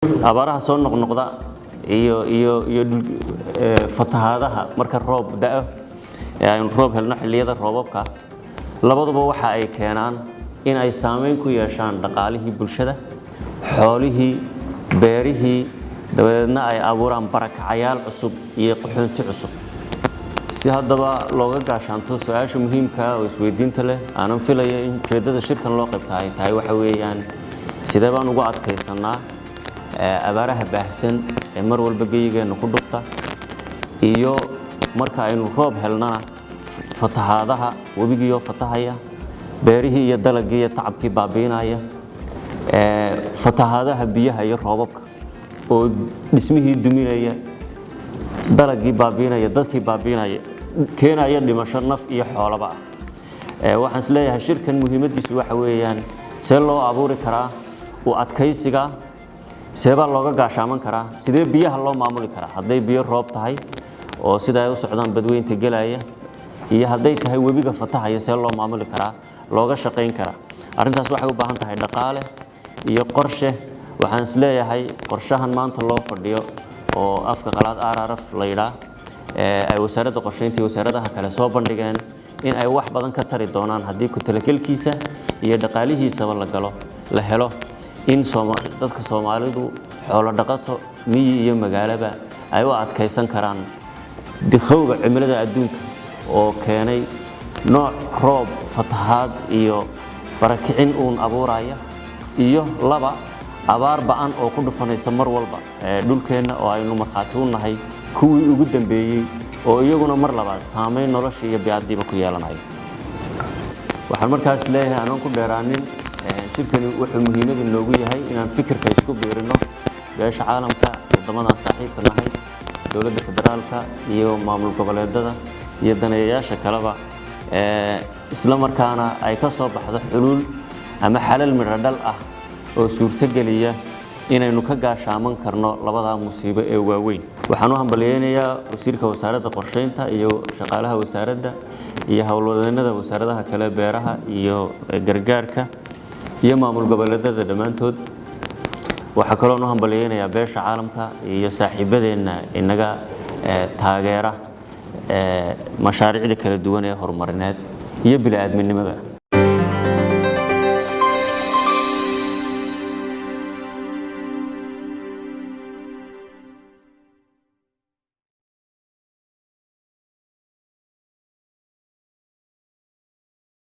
Abaaraha soo noqnoqda iyo fatahaadaha marka roob da'o ee aynu roob helno, xilliyada roobabka, labaduba waxa ay keenaan in ay saameyn ku yeeshaan dhaqaalihii bulshada, xoolihii, beerihii, dabadeedna ay abuuraan barakacayaal cusub iyo qaxoonti cusub. Si haddaba looga gaashaanto, su-aasha muhiimka oo isweydiinta leh aanan filaya in ujeeddada shirkan loo qaybta ay tahay waxa weeyaan: sidee baan ugu adkaysanaa abaaraha baahsan ee mar walba geyigeenna ku dhufta, iyo marka aynu roob helnana fatahaadaha webigiioo fatahaya, beerihii iyo dalagii iyo tacabkii baabiinaya, fatahaadaha biyaha iyo roobabka oo dhismihii duminaya, dalagii baabiinaya, dadkii baabiinaya, keenaya dhimasho naf iyo xoolaba ah? Waxaan is leeyahay shirkan muhiimaddiisu waxa weeyaan: see loo abuuri karaa u adkaysiga, seebaa looga gaashaaman karaa, sidee biyaha loo maamuli karaa, hadday biyo roob tahay oo sida ay u socdaan badweynta gelaya, iyo hadday tahay webiga fatahaya, see loo maamuli karaa, looga shaqayn karaa? Arrintaas waxay u baahan tahay dhaqaale iyo qorshe. Waxaan is leeyahay qorshahan maanta loo fadhiyo oo afka qalaad RRF la yidhaa, ay Wasaaradda Qorsheynta iyo wasaaradaha kale soo bandhigeen, in ay wax badan ka tari doonaan haddii ku talagelkiisa iyo dhaqaalihiisaba la galo, la helo in dadka Soomaalidu, xoolo dhaqato, miyi iyo magaalaba, ay u adkaysan karaan dikhowga cimilada adduunka oo keenay nooc roob fatahaad iyo barakicin uun abuuraya, iyo laba, abaar ba'an oo ku dhufanaysa mar walba dhulkeenna, oo aynu markhaati u nahay kuwii ugu dambeeyey oo iyaguna mar labaad saamayn nolosha iyo bi'addiiba ku yeelanaya. Waxaan markaas leeyahay, anoon ku dheeraanin, shirkani wuxuu muhiimad inoogu yahay inaan fikirka isku biirino, beesha caalamka, waddamadan saaxiibka nahay, dowladda federaalka iyo maamul goboleedada iyo daneeyayaasha kaleba, isla markaana ay ka soo baxdo xuluul ama xalal midho dhal ah oo suurtogeliya inaynu ka gaashaaman karno labadaa musiibo ee waaweyn. Waxaan u hambalyeynayaa wasiirka Wasaaradda Qorsheynta iyo shaqaalaha wasaaradda iyo howlwadeennada wasaaradaha kale, beeraha iyo gargaarka iyo maamul goboleedada dhammaantood. Waxaa kaloon u hambalyeynayaa beesha caalamka iyo saaxiibadeenna inaga taageera mashaariicda kala duwan ee horumarineed iyo bini'aadminimada.